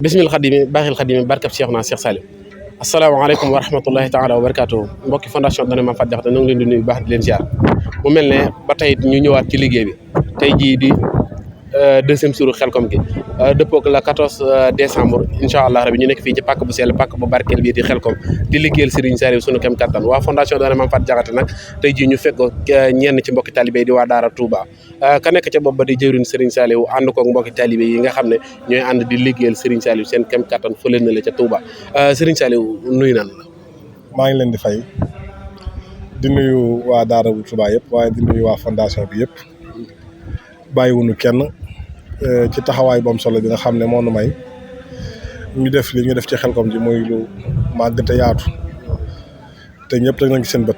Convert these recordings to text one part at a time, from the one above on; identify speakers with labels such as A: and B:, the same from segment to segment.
A: bismil xadimi baaxil xadimi barkab Cheikhuna Cheikh Saliou asalaamaaleykum wa rahmatullahi taala wa barakaatu mbokki fondation Donné Mame Faty Diakhaté ñoo ngi leen di nuyu baax di leen ziar mu mel ne ba tey ñu ñëwaat ci liggéey bi tey jii di deuxième jour Xelcom gi dëppoo ak la 14 décembre incha allah rabi ñu nekk fii ci pàkk bu sell pàkk bu barkeel bii di Xelcom di liggéeyal Serigne Saliou sunu kem kattan waa fondation Donné Mame Faty Diakhaté nag tey jii ñu fekk ñenn ci mbokki talibé yi di waa Daara Touba ka nekk ca bopp ba di jëwriñ Serigne Saliou ànd koog mbokki talibé yi nga xam ne ñooy ànd di liggéeyal Serigne Saliou seen kem kattan fële na la ca Touba Serigne Saliou nuyu nan la.
B: maa ngi leen di fay di nuyu waa Daara bu Touba yëpp waaye di nuyu waa fondation bi yëpp bàyyiwunu kenn ci taxawaay bu am solo bi nga xam ne moo nu may ñu def li ñu def ci Xelcom ji muy lu màgg te yaatu te ñëpp teg nañ ci seen bët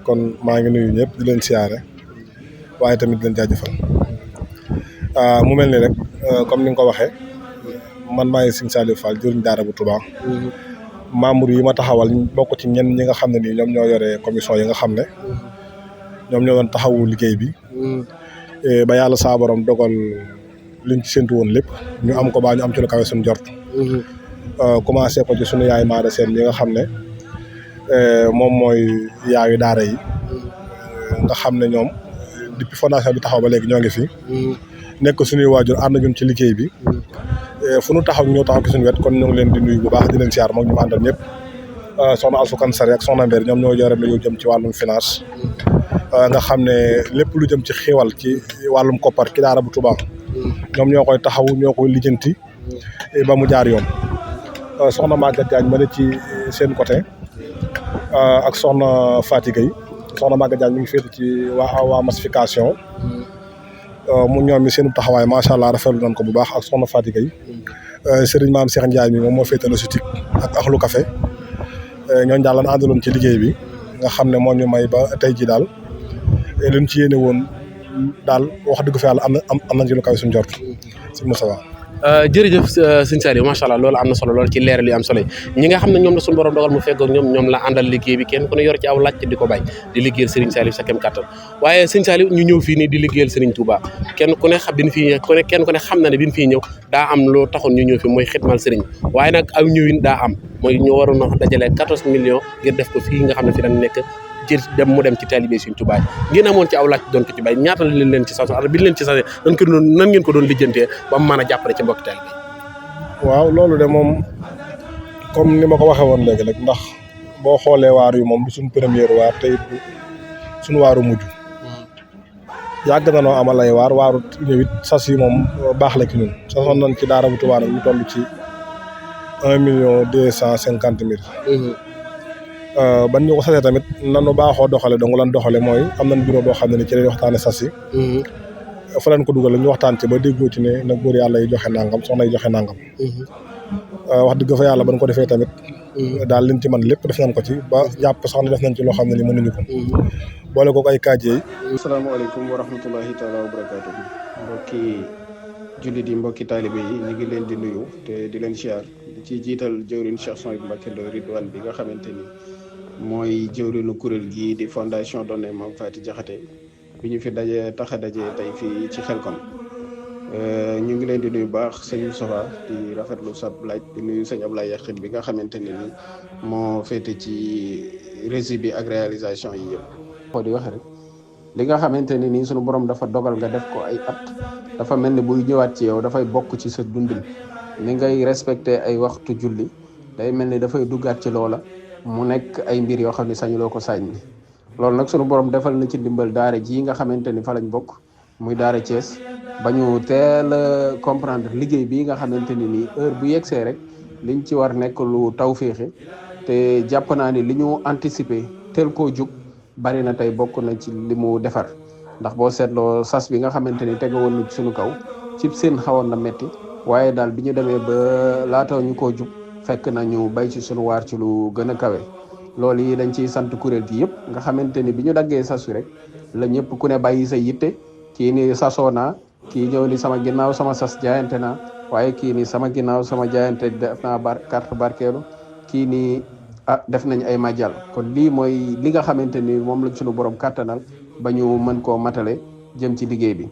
B: kon maa ngi nuyu ñëpp di leen siyaare waaye tamit di leen jaajëfal mu mel ni rek comme ni nga ko waxee man maa ngi Serigne Saliou Fall jëriñ Daara bu Touba. membre yi ma taxawal bokk ci ñenn ñi nga xam ne nii ñoom ñoo yore commission yi nga xam ne ñoom ñoo doon taxawu liggéey bi ba yàlla saa borom dogal liñ ci séntu woon lépp ñu am ko baa ñu am ci lu kawe suñu jort. commencé ko ci suñu yaay Maada Seen mi nga xam ne moom mooy yaayu daara yi nga xam ne ñoom depuis fondation bi taxaw ba léegi ñoo ngi fi. nekk suñuy waajur ànd ñun ci liggéey bi. fu nu taxaw ñoo taxaw ci suñu wet kon ñoo ngi leen di nuyu bu baax di leen siyaar moom ñu mu àndal ñëpp soxna Alsukan Sari ak soxna Mbér ñoom ñoo yore lu jëm ci wàllum finance nga xam ne lépp lu jëm ci xiiwal ci wàllum koppar ci Daara bu Touba ñoom ñoo koy taxaw ñoo koy lijjanti ba mu jaar yoon soxna Maguette Diagne ma ne ci seen côté ak soxna Faty Gueye soxna Maguette Diagne mi ngi féete ci waa massification mu ñoom mi seen taxawaay macha allah rafetlu nañ ko bu baax ak soxna Faty Gueye Serigne Maam Cheikh Ndiaye mi moom moo féete logistique ak Akhlu Café ñooñu daal lan àndaloon ci liggéey bi nga xam ne moo ñu may ba tey ji daal luñ ci yéene woon daal wax dëgg fa yàlla am nañ ci lu kaw suñu jort si Moussa.
A: jërëjëf Serigne Saliou macha allah loolu am na solo lool ci leeral yu am solo ñi nga xam ne ñoom la suñu borom dogal mu fekk ak ñoom la àndal liggéey bi kenn ku ne yor ci aw laaj di ko bay di liggéeyal Serigne Saliou sa kem kattan waaye Serigne Saliou ñu ñëw fii nii di liggéeyal Serigne Touba kenn ku ne xam kenn ku ne xam na ne bi ñu fii ñëw daa am loo taxoon ñu ñëw fi mooy xitmal Serigne waaye nag aw ñëwin daa am mooy ñu waroon a dajale 14 millions ngir def ko fii nga xam ne fi dañ nekk jër dem mu dem ci talibé Serigne Touba ngeen amoon ci aw laaj doon ko ci bay ñaata leen ci sas bi leen ci sasee nan ngeen ko doon lijjantee ba mu mën a jàppale ci mbokki talibé.
B: waaw loolu de moom comme ni ma ko waxee woon léegi rek ndax boo xoolee waar yi moom du suñ première waar te it suñu waaru mujj yàgg na noo amal ay waaru ñëw it sas yi moom baax la ci ñun sasoon nañ ci Daara bu Touba nag ñu toll ci 1,250,000. ban ñu ko sasee tamit nanu baaxoo doxale donc lan doxale mooy am nañ bureau boo xam ne ni ci lay waxtaane sas yi fa leen ko dugal ñu waxtaan ci ba déggoo ci ne nag góor yàlla yi joxe nangam soxna yi joxe nangam. wax dëgg fa yàlla ban ko defee tamit daal liñ ci man lépp def nañ ko ci ba jàpp sax ne def nañ ci loo xam ne ni mënuñu ko boole ko ay kaaje yi.
C: asalaamaaleykum wa rahmatullahi taala wa barakaatu mbokki jullit yi mbokki taalibe yi ñu ngi leen di nuyu te di leen siyaar di ci jiital jëwriñ Cheikh Souhaïbou Mbacké Ndoye Ridwane bi nga xamante ni mooy jëwriñu kuréel gii di fondation Donné Mame Faty Diakhaté bi ñu fi tax a daje tey fii ci Xelcom ñu ngi leen di nuyu baax sëñ Moustapha di rafetlu sab laaj di nuyu sëñ Ablaye Yaxin bi nga xamante ne ni moo féete ci régie bi ak réalisation yi yëpp. ko di wax rek li nga xamante ne nii sunu borom dafa dogal nga def ko ay at dafa mel ni buy ñëwaat ci yow dafay bokk ci sa dundin ni ngay respecté ay waxtu julli day mel ni dafay duggaat ci loola mu nekk ay mbir yoo xam ne sañuloo ko sañ ni loolu nag sunu borom defal na ci ndimbal daara ji nga xamante ni fa lañ bokk muy daara Thiès ba ñu teel a comprendre liggéey bii nga xamante ni nii heure bu yegsee rek liñ ci war nekk lu tawféexe te jàpp naa ni li ñu anticiper teel koo jug bari na tey bokk na ci li mu defar ndax boo seetloo sas bi nga xamante ni tege woon na ci suñu kaw cib seen xawoon na metti waaye daal bi ñu demee ba laata ñu koo jug fekk nañu bay ci sunu waar ci lu gën a kawe. loolu yi dañ ciy sant kuréel gi yëpp nga xamante ni bi ñu daggee sasu rek la ñëpp ku ne bàyyi sa yitte kii ni sasoo naa kii ñëw ni sama ginnaaw sama sas jaayante naa waaye kii ni sama ginnaaw sama jaayante def naa carte barkeelu kii ni def nañ ay majal kon lii mooy li nga xamante ni moom lañ suñu borom kàttanal ba ñu mën koo matale jëm ci liggéey bi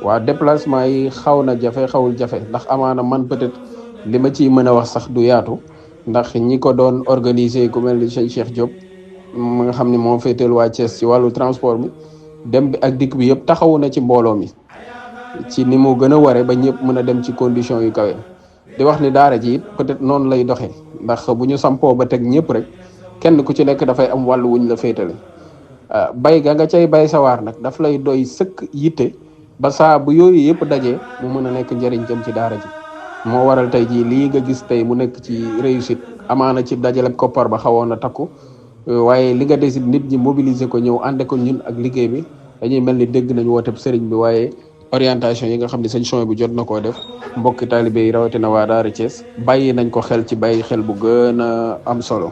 C: waa déplacement yi xaw na jafe xawul jafe ndax amaana man peut-être li ma ciy mën a wax sax du yaatu ndax ñi ko doon organiser ku mel ni sëñ Cheikh Diop ma nga xam ne moo féeteel waa Thiès ci wàllu transport bi dem bi ak dikk bi yëpp taxawu na ci mbooloo mi ci ni mu gën a ware ba ñëpp mën a dem ci condition yu kawe di wax ni daara ji it peut-être noonu lay doxee ndax bu ñu sampoo ba teg ñëpp rek kenn ku ci nekk dafay am wàllu wuñ la féetale bay ga nga cay bay sawaar nag daf lay doy sëkk yitte ba saa bu yooyu yëpp dajee mu mën a nekk njëriñ jëm ci daara ji moo waral tey jii lii nga gis tey mu nekk ci réussite amaana ci dajale koppar ba xawoon na takku waaye li nga desit nit ñi mobiliser ko ñëw ànde ko ñun ak liggéey bi dañuy mel ni dégg nañu wooteb sëriñ bi waaye orientation yi nga xam ne sëñ Son bu jot na koo def mbokki taalibe yi rawatina waa daara Thiès bàyyi nañ ko xel ci bàyyi xel bu gën a am solo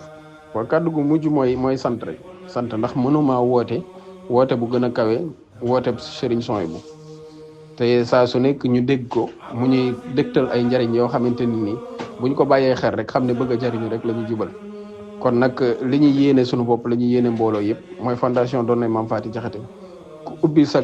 C: waa kàddu gu mujj mooy sant rek sant ndax mënuma woote bu gën a kawe wooteb sëriñ Son bu te saa su nekk ñu dégg ko mu ñuy dégtal ay njariñ yoo xamante ni nii buñ ko bàyyee xel rek xam ne bëgg a jariñu rek la ñu jubal kon nag li ñuy yéene sunu bopp la ñuy yéene mbooloo yëpp mooy fondation Doonay Maam Faty Diakhaté ku ubbi sa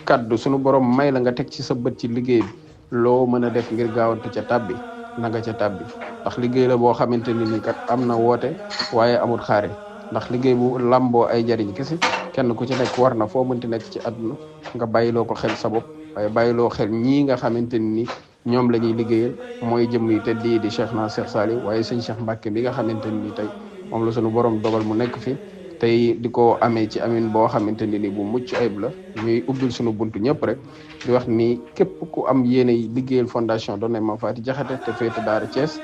C: kaddu sunu borom may la nga teg ci sa bët ci liggéey bi loo mën a def ngir gaawantu ca tabbi na nga ca tabbi ndax liggéey la boo xamante ni ni kat am na woote waaye amul xaare ndax liggéey bu lamboo ay jariñ kese kenn ku ci nekk war na foo mënti nekk ci àdduna nga bàyyiloo ko xel sa bopp waaye bàyyiloo xel ñii nga xamante ni ñoom la ñuy liggéeyal mooy jëm yi te di Cheikh na Cheikh Saliou waaye sëñ Cheikh Mbacke bi nga xamante ni tey moom la sunu borom dogal mu nekk fi tey di ko amee ci amin boo xamante ni bu mucc ayib la ñuy ubbil sunu buntu ñëpp rek di wax ni képp ku am yéene liggéeyal fondation Doonay Maam Faty Diakhaté te féete daara Thiès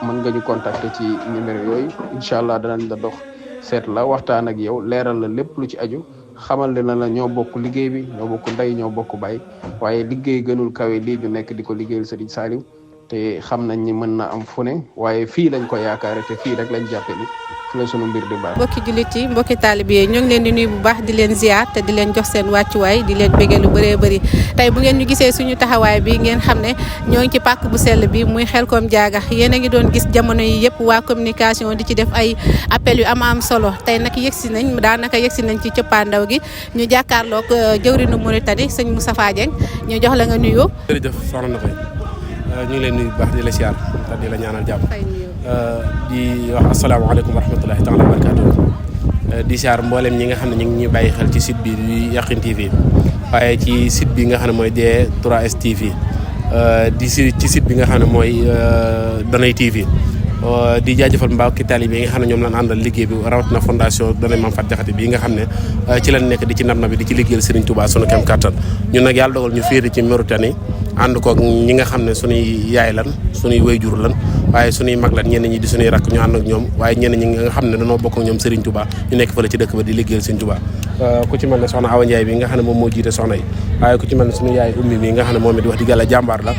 C: mën nga ñu contacter ci numéro yooyu incha allah danañ la dox seet la waxtaan ak yow leeral la lépp lu ci aju xamal ne la ñoo bokk liggéey bi ñoo bokk ndey ñoo bokk baay waaye liggéey gënul kawe lii ñu nekk di ko liggéeyal Serigne Saliou te xam nañ ni mën na am fu ne waaye fii lañ ko yaakaare te fii rek lañ jàppe ni fi la sunu mbir di baax.
D: mbokki jullit yi mbokki taalibe yi ñoo ngi leen di nuyu bu baax di leen ziar te di leen jox seen wàccuwaay di leen béggee lu bëree bëri tey bu ngeen ñu gisee suñu taxawaay bi ngeen xam ne ñoo ngi ci pàkk bu sell bi muy Xelcom Diaga yéen a ngi doon gis jamono yi yëpp waa communication di ci def ay appel yu am solo tey nag yegsi nañ daanaka yegsi nañ ci cëppaandaw gi ñu jàkkaarloog jëwrinu Mauritanie sëñ Moustapha Dieng ñu jox la nga nuyoo.
A: jërëjëf soxna na fay ñu ngi leen nuyu bu baax di la siyaar te di la ñaanal jàmm di wax asalaamaaleykum wa rahmatulahi taala wa barakaatu di siyaar mboolem ñi nga xam ne ñu ngi ñuy bàyyi xel ci site bi di Yakhine TV waaye ci site bi nga xam ne mooy D3S TV ci site bi nga xam ne mooy Doonay TV di jaajëfal mbokki taalibe yi nga xam ne ñoom lañ àndal liggéey bi rawatina fondation Doonay Maam Faty Diakhaté bii nga xam ne ci lañ nekk di ci nam na bi di ci liggéeyal Serigne Touba sunu kem kattan ñun nag yàlla dogal ñu féete ci Mauritanie ànd koog ñi nga xam ne suñuy yaay lan suñuy wayjur lan waaye suñuy mag lan ñenn ñi di suñuy rakk ñu ànd ak ñoom waaye ñenn ñi nga xam ne dañoo bokk ak ñoom Serigne Touba ñu nekk fële ci dëkk ba di liggéeyal Serigne Touba ku ci mel ne soxna Awa Ndiaye bi nga xam ne moom moo jiite soxna yi waaye ku ci mel ne suñu yaay ummi bi nga xam ne moom it wax dëgg yàlla jàmbaar la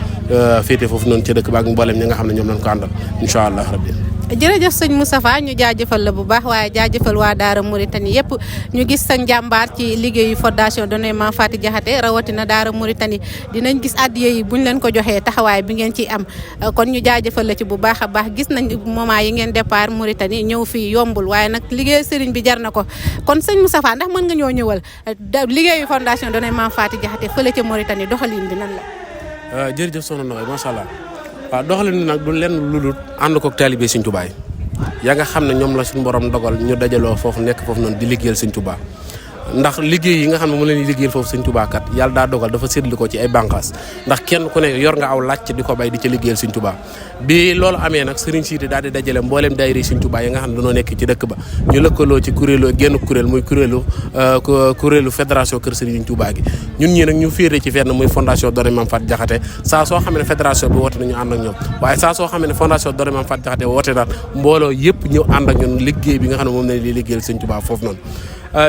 A: féete foofu noonu ci dëkk ba ak mboolem ñi nga xam ne ñoom lañ ko àndal incha allah rabbi
D: jërëjëf sëñ Moustapha ñu jaajëfal la bu baax waaye jaajëfal waa daara Mauritanie yëpp ñu gis sa njàmbaar ci liggéeyu fondation Doonay Maam Faty Diakhaté rawatina daara Mauritanie dinañ gis addiya yi buñ leen ko joxee taxawaay bi ngeen ciy am kon ñu jaajëfal la ci bu baax a baax gis nañ moment yi ngeen départ Mauritanie ñëw fii yombul waaye nag liggéeyu sëriñ bi jar na ko kon sëñ Moustapha ndax mën nga ñoo ñëwal liggéeyu fondation Doonay Maam Faty Diakhaté fële ca Mauritanie doxalin bi nan la.
A: jërëjëf soxna Nogaye macha allah waaw doxalin nag du lenn lu dul ànd koog taalibe Sëñ Tuubaa yaa nga xam ne ñoom la suñu borom dogal ñu dajaloo foofu nekk foofu noonu di liggéeyal Sëñ Tuubaa ndax liggéey yi nga xam ne mu leen liggéeyal foofu Sëñ Tuubaa kat yàlla daa dogal dafa séddale ko ci ay bànqaas ndax kenn ku ne yor nga aw làcc di ko bay di ca liggéeyal Sëñ Tuubaa bi loolu amee nag Sëriñ Siidi daal di dajale mbooleem daayira Sëñ Tuubaa yi nga xam ne dañoo nekk ci dëkk ba ñu lëkkaloo ci genn kuréel muy kuréelu fédération Kër Sëriñ Tuubaa gi ñun ñii nag ñu féete ci fenn muy fondation Doonay Maam Faty Diakhaté saa soo xam ne fédération bi woote nañu ànd ak ñoom waaye saa soo xam ne fondation Doonay Maam Faty Diakhaté woote daal mbooloo yëpp ñëw ànd ak ñun liggéey bi nga xam ne moom lañ di liggéeyal Sëñ Tuubaa foofu noonu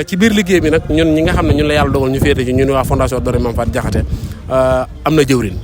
A: ci biir liggéey bi nag ñun ñi nga xam ne ñun la yàlla dogal ñu féete ci ñun waa fondation Doonay Maam Faty Diakhaté am na jëwrin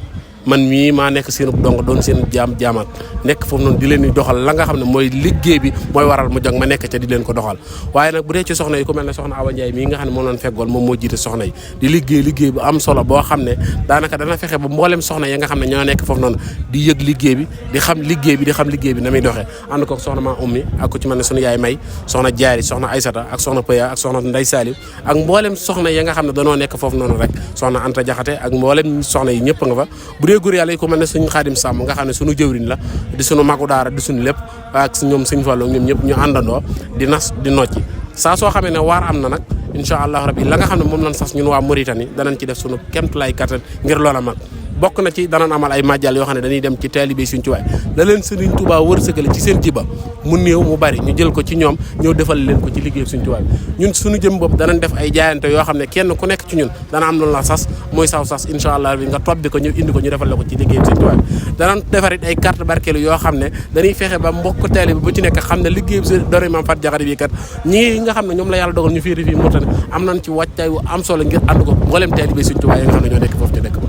A: man mii maa nekk seen dong doon seen jaamaat nekk foofu noonu di leen di doxal la nga xam ne mooy liggéey bi mooy waral mu jóg ma nekk ca di leen ko doxal waaye nag bu dee ci soxna yi ku mel ne soxna Awa Ndiaye mii nga xam ne moom lañ feggoon moom moo jiite soxna yi di liggéey bu am solo boo xam ne daanaka dana fexe ba mboolem soxna yi nga xam ne ñoo nekk foofu noonu di yëg liggéey bi di xam liggéey bi na muy doxee ànd ko soxna maa ummi ak ku ci mel ne sunu yaay may soxna Jaari soxna Aysata ak soxna Pëya ak soxna Ndey Salim ak mboolem soxna yi nga xam ne danoo nekk foofu noonu rek soxna Anta Jaxate ak mboolem soxna yi ñëpp nga fa bu dee góor yàlla yi ku mel ne suñu Xaadim Sàmm nga xam ne suñu jëwriñ la di suñu magu daara di suñu lépp ak ñoom suñu Fallu ñoom ñëpp ñu àndandoo di nas di nocci saa soo xamee ne waar am na nag incha allah rabbi la nga xam ne moom lañ sas ñun waa Mauritanie danañ ci def suñu kemtulaay kattan ngir loola mag bokk na ci danañ amal ay màjjal yoo xam ne dañuy dem ci taalibe Sëriñ Tuubaa la leen Sëriñ Tuubaa wërsëgale ci seen jiba mu néew mu bari ñu jël ko ci ñoom ñëw defal leen ko ci liggéey Sëriñ Tuubaa ñun suñu jëm bopp danañ def ay jaayante yoo xam ne kenn ku nekk ci ñun dana am loolu la sas mooy saw sas incha allah bi nga tobbi ko ñëw indi ko ñu defal la ko ci liggéey Sëriñ Tuubaa danañ defarit ay carte barkeelu yoo xam ne dañuy fexe ba mbokk taalibe bu ci nekk xam ne liggéey Daara Maam Faty Diakhaté bi kat ñi nga xam ne ñoom la yàlla dogal ñu féeri fii Mauritanie am nañ ci wàccaay wu am solo ngir ànd ko mboolem taalibe Sëriñ Tuubaa yi nga xam ne ñoo nekk foofu ci dëkk ba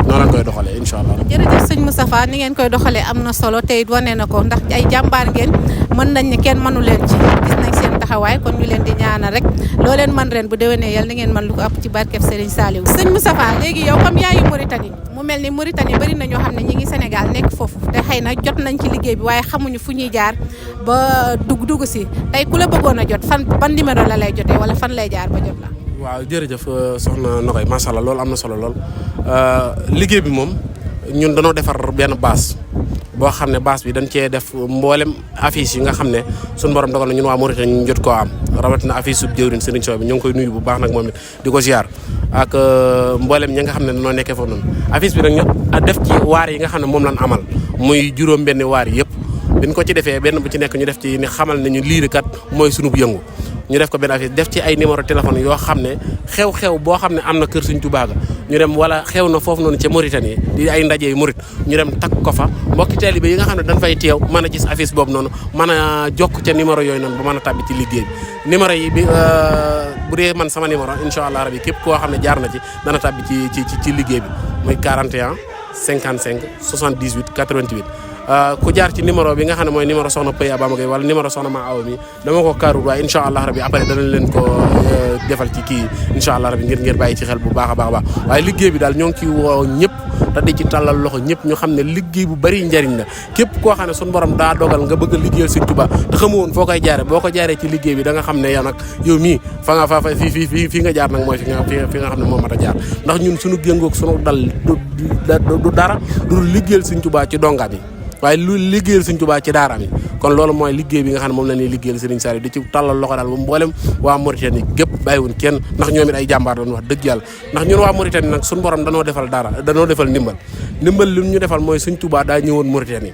A: noonu lañ koy doxalee incha allah.
D: jërëjëf sëñ Moustapha ni ngeen koy doxalee am na solo te it wane na ko ndax ay jàmbaar ngeen mën nañ ne kenn mënu leen ci gis nañ seen taxawaay kon ñu leen di ñaanal rek loo leen mën ren bu déwénee yal na ngeen mën lu ko ëpp ci barkeb Serigne Saliou. sëñ Moustapha léegi yow comme yaayu Mauritanie mu mel ni Mauritanie bari na ñoo xam ne ñi ngi Sénégal nekk foofu te xëy na jot nañ ci liggéey bi waaye xamuñu fu ñuy jaar ba dugg si tey ku la bëggoon a jot fan ban numéro la lay jotee wala fan lay jaar ba jot la.
A: waaw jërëjëf soxna Nogaye macha allah loolu am na solo lool liggéey bi moom ñun dañoo defar benn base boo xam ne base bi dañ cee def mboolem affiche yi nga xam ne suñu borom dogal na ñun waa Mauritanie ñu jot koo am rawatina affiche sub jëwriñ Serigne Sow bi ñu ngi koy nuyu bu baax nag moom it di ko ziar ak mboolem ñi nga xam ne dañoo nekkee foofu noonu affiche bi nag ñu def ci waar yi nga xam ne moom lañ amal muy juróom benn waar yëpp biñ ko ci defee benn bu ci nekk ñu def ci ni xamal ne ñu lii kat mooy sunu yëngu ñu def ko benn affiche def ci ay numéro téléphone yoo xam ne xew-xew boo xam ne am na kër Sëriñ Tuubaa ga ñu dem wala xew na foofu noonu ca Mauritanie di ay ndaje yu Maurit ñu dem takk ko fa mbokki taalibe yi nga xam ne dañ fay teew mën a gis affiche boobu noonu mën a jokk ca numéro yooyu noonu ba mën a tàbbi ci liggéey bi numéro yi bi bu dee man sama numéro incha allah rabi képp koo xam ne jaar na ci dana tàbbi ci liggéey bi muy 41 55 78 88 ku jaar ci numéro bi nga xam ne mooy numéro soxna Pëy Abama Gueye wala numéro soxna Ma Awa mi dama ko kaarul waaye incha allah rabi après danañ leen ko defal ci kii incha allah rabi ngir bàyyi ci xel bu baax a baax waaye liggéey bi daal ñoo ngi ci woo ñëpp te di ci tàllal loxo ñëpp ñu xam ne liggéey bu bari njariñ la képp koo xam ne suñu borom daa dogal nga bëgg a liggéeyal Sëriñ Tuubaa te xamoon foo koy jaare boo ko jaaree ci liggéey bi da nga xam ne yow nag yow mii fii nga jaar nag mooy fi nga xam ne moo mat a jaar ndax ñun suñu yëngoog suñu dal du dara du liggéeyal Sëriñ Tuubaa ci donga bi waaye lu liggéeyal Sëriñ Tuubaa ci daaraam yi kon loolu mooy liggéey bi nga xam ne moom la ñuy liggéeyal Serigne Saliou di ci tàllal loxo daal ba mboolem waa Mauritanie gépp bàyyiwun kenn ndax ñoom it ay jàmbaar doon wax dëgg yàlla ndax ñun waa Mauritanie nag suñu borom danoo defal ndimbal li ñu defal mooy Sëriñ Tuubaa daa ñëwoon Mauritanie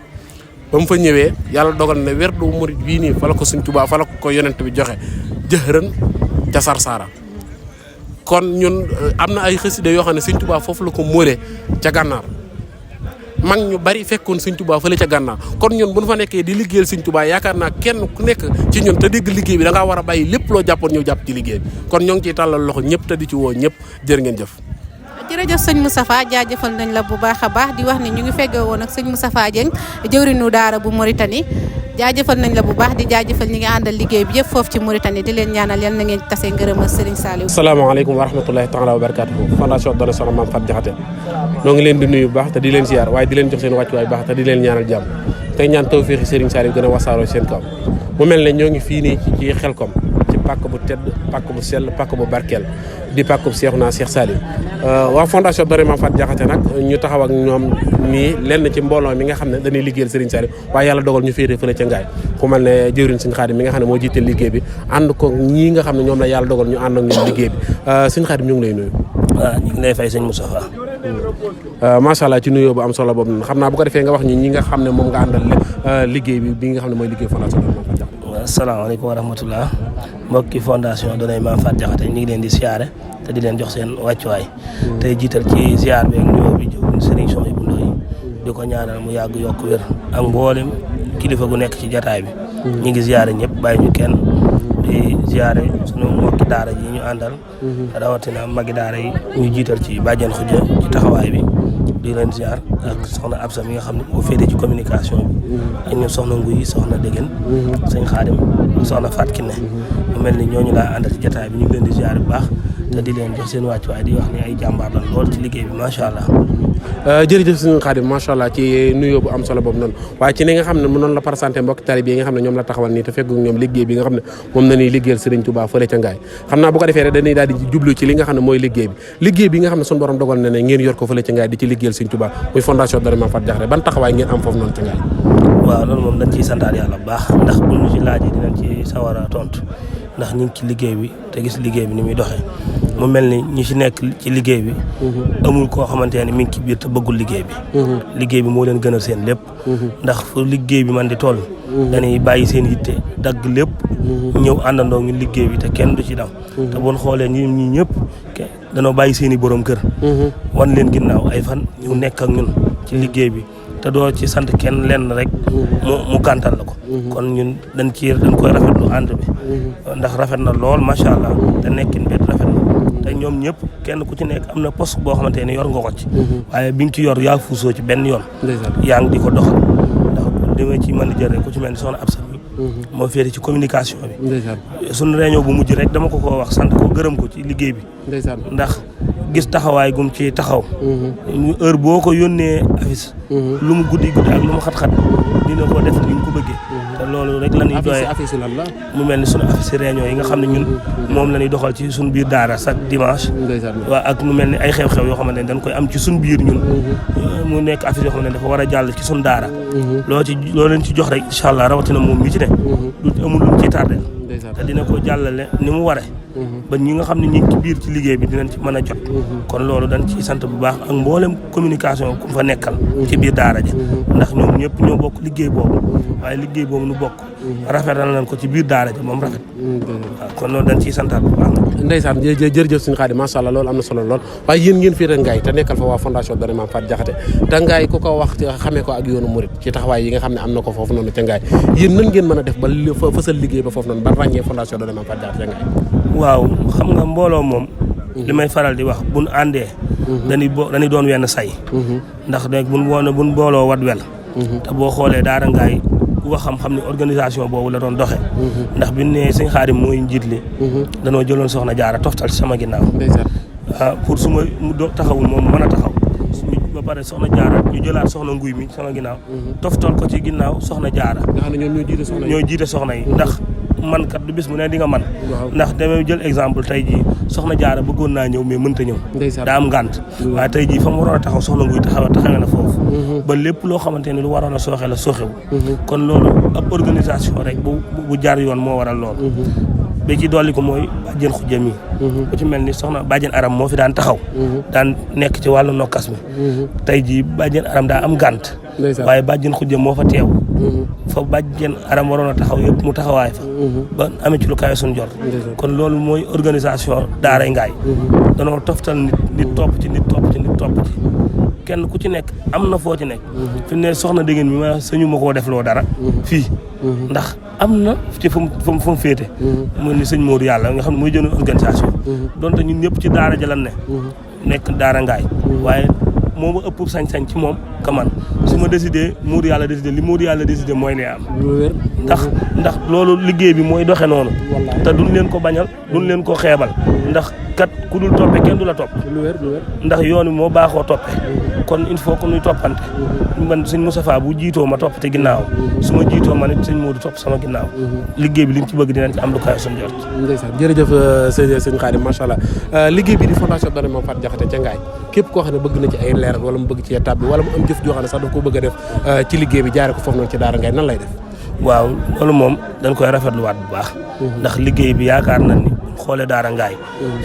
A: ba mu fa ñëwee yàlla dogal ne werdu murit bii nii fa la ko Sëriñ Tuubaa fa la ko yonent bi joxe jëxërën ca Sarsara kon ñun am na ay xasida yoo xam ne Sëriñ Tuubaa foofu la ko móolee ca gànnaar mag ñu bari fekkoon Sëriñ Tuubaa fële ca gànnaar kon ñun bu ñu fa nekkee di liggéeyal Sëriñ Tuubaa yaakaar naa kenn ku nekk ci ñun te dégg liggéey bi da ngaa war a bàyyi lépp loo jàppoon ñëw jàpp ci liggéey bi kon ñoo ngi ciy tàllal loxo ñëpp te di ci woo ñëpp jërë ngeen jëf.
D: jërëjëf sëñ Moustapha jaajëfal nañ la bu baax a baax di wax ne ñu ngi feggee woon ak sëñ Moustapha Dieng jëwriñu daara bu Mauritanie jaajëfal nañ la bu baax di jaajëfal ñi nga àndal liggéey bi yëpp foofu ci Mauritanie di leen ñaanal yal na ngeen tase ngërëmal Serigne Saliou.
A: asalaamaaleykum wa rahmatulahi taala wa barakatuhu fondation Daara Soxna Maam Faty Diakhaté noo ngi leen di nuyu bu baax te di leen ziar waaye di leen jox seen wàccuwaay baax te di leen ñaanal jàmm tey ñaan tawfeexi Serigne Saliou gën a wasaaroo seen kaw mu mel ne ñoo ngi fii nii ci Xelkom ci pàkk bu tedd pàkk bu sell pàkk bu barkeel di pàkk bu Seexuna Seex Saliou waa fondation Daara Maam Faty Diakhaté nag ñu taxaw ak ñoom nii lenn ci mbooloo mi nga xam ne dañuy liggéeyal Serigne Saliou waaye yàlla dogal ñu féetee fële ca Ngaay ku mel ne jëwriñ Serigne Khadim mi nga xam ne moo jiite liggéey bi ànd ko ñii nga xam ne ñoom la yàlla dogal ñu ànd ak ñoom liggéey bi Serigne Khadim ñu ngi lay nuyu.
E: waaw ñu ngi lay fay sëñ Moustapha.
A: macha allah ci nuyoo bu am solo boobu noonu xam naa bu ko defee nga wax ñi nga xam ne moom nga àndal liggéey bi nga xam ne mooy liggéey fondation Daara Maam Faty Diakhaté.
E: waaw asalaamaaleykum wa rahmatulah mbokki fondation Daara Maam Faty Diakhaté ñu ngi leen di siyaare te di leen jox seen wàccuwaay. tey jiital ci ziar bi ak nuyoo bi jëw Serigne Sow bu Ndoye di ko ñaanal mu yàgg yokk wér ak mboolem kilifa gu nekk ci jataay bi. ñu ngi ziare ñëpp bàyyi ñu kenn. di ziare sunu mbokki daara ji ñu àndal. rawatina magi daara yi ñu jiital ci bàjjen xuja ci taxawaay bi. di leen ziar ak soxna Absa mi nga xam ne moo féete ci communication bi ak ñun soxna Nguy soxna Dégén sëñ Xaadim soxna Faat Kiné mu mel ni ñooñu laa àndal ci jotaay bi ñu ngi leen di ziar bu baax te di leen jox seen wàccuwaay di wax ni ay jàmbaar lan lool ci liggéey bi macha allah.
A: jërëjëf sëñ Xaadim macha allah ci nuyoo bu am solo boobu noonu waaye ci ni nga xam ne noonu la présenté mbokk taalibe yi nga xam ne ñoom la taxawal nii te fekk ñoom liggéey bi nga xam ne moom nañuy liggéeyal Serigne Touba fële ca Ngaay xam naa bu ko defee rek dañuy daal di jublu ci li nga xam ne mooy liggéey bi nga xam ne suñu borom dogal na ne ngeen yor ko fële ca Ngaay di ci liggéeyal Serigne Touba muy fondation Darou Mame Faty Diakhaté ban taxawaay ngeen am foofu noonu ca Ngaay.
E: waaw loolu moom dañ ciy santaat yàlla bu baax ndax bu ñu ci laajee dinañ ci sawar a tontu ndax ñu ngi ci liggéey bi te gis liggéey bi ni muy doxee mu mel ni ñi ci nekk ci liggéey bi amul koo xamante ne mi ngi ci biir te bëggul liggéey bi liggéey bi moo leen gënal seen lépp ndax fu liggéey bi man di toll dañuy bàyyi seen yitte dagg lépp ñëw àndandoo ñu liggéey bi te kenn du ci dam te bon xoolee ñi ñëpp danoo bàyyi seen i borom kër wan leen ginnaaw ay fan ñu nekk ak ñun ci liggéey bi te doo ci sant kenn lenn rek mu gàntal la ko kon ñun dañ koy rafetlu ànd bi ndax rafet na lool macha allah te nekkin bet rafet na te ñoom ñëpp kenn ku ci nekk am na poste boo xamante ne yor nga ko ci waaye bi nga ci yor yaa fuusoo ci benn yoon yaa ngi di ko doxal ndax dama ci mën di jël rek ku ci mel ni soxna Absa moo féete ci communication bi suñu réunion bu mujj rek dama ko wax sant ko gërëm ko ci liggéey bi ndax gis taxawaay gum ci taxaw heure boo ko yónnee affiche lu mu guddi ak lu mu xat-xat dina ko def ni mu ko bëggee te loolu rek la ñuy doyee mu mel ni sunu affiche réunion yi nga xam ne ñun moom la ñuy doxal ci suñu biir daara chaque dimanche waaw ak mu mel ni ay xew-xew yoo xamante ne dañ koy am ci suñu biir ñun mu nekk affiche yoo xamante ne dafa war a jàll ci suñu daara loo leen ci jox rek incha allah rawatina moom mi ci ne du amul lu mu ciy tardé te dina ko jàllale ni mu waree ba ñi nga xam ne ñi ngi ci biir ci liggéey bi dinañ ci mën a jot kon loolu dañ ci sant bu baax ak mboolem communication ku fa nekkal ci biir daara ji ndax ñoom ñëpp ñoo bokk liggéey boobu waaye liggéey boobu nu bokk rafetal nañ ko ci biir daara ji moom rafet waaw kon loolu dañ ciy santaat bu baax
A: ndeysaan jërëjëf suñu Xaadim macha allah loolu am na solo lool waaye yéen ngeen fii rek Ngaay te nekkal fa waa fondation Darou Mame Faty Diakhaté te Ngaay ku ko wax xamee ko ak yoonu murit ci taxawaay yi nga xam ne am na ko foofu noonu ca Ngaay yéen nan ngeen mën a def ba fësal liggéey ba foofu noonu ba ràññee fondation Darou Mame Faty Diakhaté ca Ngaay
E: waaw xam nga mbooloo moom li may faral di wax buñ àndee dañuy doon wenn say ndax nag buñ booloo wat wel te boo xoolee daara Ngaay ku ko xam-xam ne organisation boobu la doon doxe ndax bi ne sëñ Xaadim mooy njiit li danoo jëloon soxna jaara toftal ci sama ginnaaw pour su ma taxawul moom mën a taxaw ba pare soxna jaara ñu jëlaat soxna Nguy mi sama ginnaaw toftal ko ci ginnaaw soxna jaara nga xam ne ñooy jiite soxna yi ndax man kat du bis mu ne di nga man ndax damay jël exemple tey jii soxna jaara bëggoon naa ñëw mais mënta ñëw daa am ngànt waaye tey jii fa mu waroon a taxaw soxna Nguy taxawee na foofu ba lépp loo xamante ne lu waroon a sooxe la sooxewu kon loolu ab organisation rek bu jaar yoon moo waral loolu ba ci dolli ko mooy bàjjen xujja mi ku ci mel ni soxna bàjjen aram moo fi daan taxaw daan nekk ci wàllu nokkas mi tey jii bàjjen aram daa am gànt waaye bàjjen xujja moo fa teew fa bàjjen aram waroon a taxaw yëpp mu taxawaay fa ba amee ci lu kawe suñu jot kon loolu mooy organisation daaray Ngaay danoo toftal nit topp ci kenn ku ci nekk am na foo ci nekk fi ne soxna Dégén mi ma sañu ma koo def loo dara fii ndax am na ci fu mu féete mu ni sëñ Modou yàlla nga xam ne mooy jënd organisation donte ñun ñëpp ci daara ja lan nekk daara Ngaay waaye moo ma ëpp sañ-sañ ci moom ka man su ma décidé Modou yàlla décidé li Modou yàlla décidé mooy ne am ndax loolu liggéey bi mooy doxe noonu te duñ leen ko bañal duñ leen ko xeebal ndax kat ku dul toppe kenn du la topp ndax yoon wi moo baaxoo toppe kon il faut que ñuy toppante man sëñ Moustapha bu jiitoo ma topp te ginnaaw su ma jiitoo ma nit sëñ Modou topp sama ginnaaw liggéey bi liñ ci bëgg dinañ ci am lu kaay suñu jot
A: ndeysaan jërëjëf sëñ Xaadim macha allah liggéey bi di fondation Darou Mame Faty Diakhaté ca Ngaay képp koo xam ne bëgg na ci ay leeral wala mu bëgg ci tab bi wala mu am jëf joo xam ne sax daf ko bëgg a def ci liggéey bi jaare ko foofu noonu ci daara Ngaay nan lay def
E: waaw loolu moom dañ koy rafetluwaat bu baax ndax liggéey bi yaakaar na ni xoolee daara Ngaay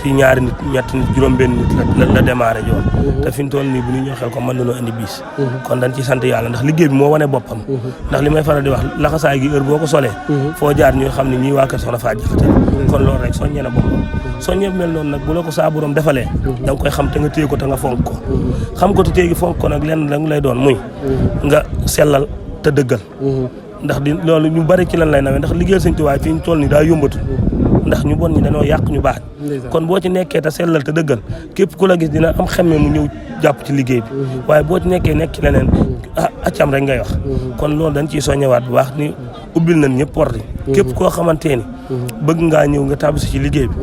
E: fii ñaari nit ñetti nit juróom-benn nit la démarré joon te fi ñu toll nii bu ñu ñëw xel ko mën nañoo indi bis kon dañ ci sant yàlla ndax liggéey bi moo wane boppam ndax li may faral di wax laxasaay gi heure boo ko solee foo jaar ñuy xam ne ñii waa kër Soxna Faty Diakhaté kon loolu rek soññee na boppam soññee mel noonu nag bu la ko saa borom defalee da nga koy xam te nga téye ko te nga fonk ko xam ko te téye gi fonk ko nag lenn la lay doon muy nga sellal te dëggal ndax di loolu ñu bari ci lan lay nawee ndax liggéeyal Sëñ Tuubaa fi ñu toll nii daa yombatul ndax ñu bon ñi dañoo yàq ñu baax kon boo ci nekkee te sellal te dëggal képp ku la gis dina am xemme mu ñëw jàpp ci liggéey bi waaye boo ci nekkee nekk ci leneen accam rek ngay wax kon loolu dañ ciy soññewaat bu baax ni ubbil nañ ñëpp porte képp koo xamante ni bëgg ngaa ñëw nga tàbbi ci liggéey bi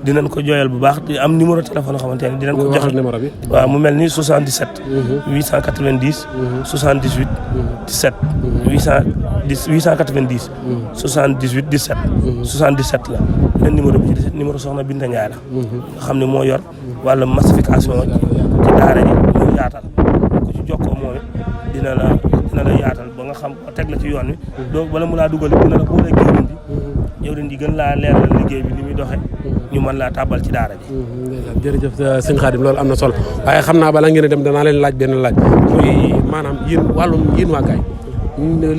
E: dinañ ko jooyal bu baax di am numéro téléphone xamante ni dinañ ko joxe
A: numéro bi
E: waaw mu mel ni 77 890 78 17 890 78 17 77 la beneen numéro bi ci numéro soxna Binta Ndiaye la nga xam ne moo yor wàllu massification ci daara ji mu yaatal ku ci jokkoo moom it dina la yaatal ba nga xam teg la ci yoon wi doo wala mu laa dugal dina la boole jëwriñ ji gën laa leeral liggéey bi ni muy doxee ñu mën laa tàbbal ci daara ji
A: jërëjëf sëñ Khadim loolu am na solo waaye xam naa bala ngeen a dem danaa leen laaj benn laaj muy maanaam yéen waa Gaye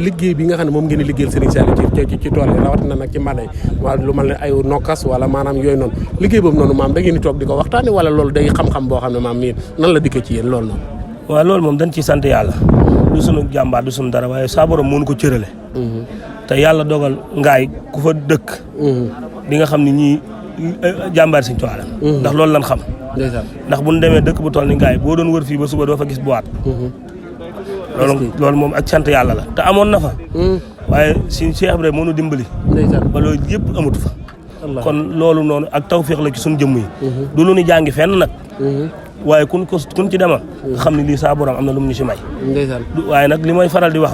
A: liggéey bi nga xam ne moom ngeen di liggéeyal Serigne Saliou ci tool yi rawatina nag ci mbànday wala lu mel ne ay nokkas wala maanaam yooyu noonu liggéey boobu noonu maam da ngeen di toog di ko waxtaane wala loolu day xam-xam boo xam ne maam yéen nan la dikkee ci yéen loolu noonu
E: waaw loolu moom dañ ciy sant yàlla du sunu jàmbaar du sunu dara waaye saa borom moo ñu ko cërale te yàlla dogal ngaay ku fa dëkk di nga xam ni ñii jàmbaar Sëriñ Tuubaa la ndax loolu lan xam ndax bu ñu demee dëkk bu toll ni ngaay boo doon wër fii ba suba doo fa gis boîte loolu moom ak sant yàlla la te amoon na fa waaye si Cheikh Ibrahima moo nu dimbali ba loolu yëpp amatu fa kon loolu noonu ak tawféex la ci suñu jëmm yi du lu ñu jàngi fenn nag waaye kun ci demal nga xam ne lii saa borom am na lu mu ñu si may waaye nag li may faral di wax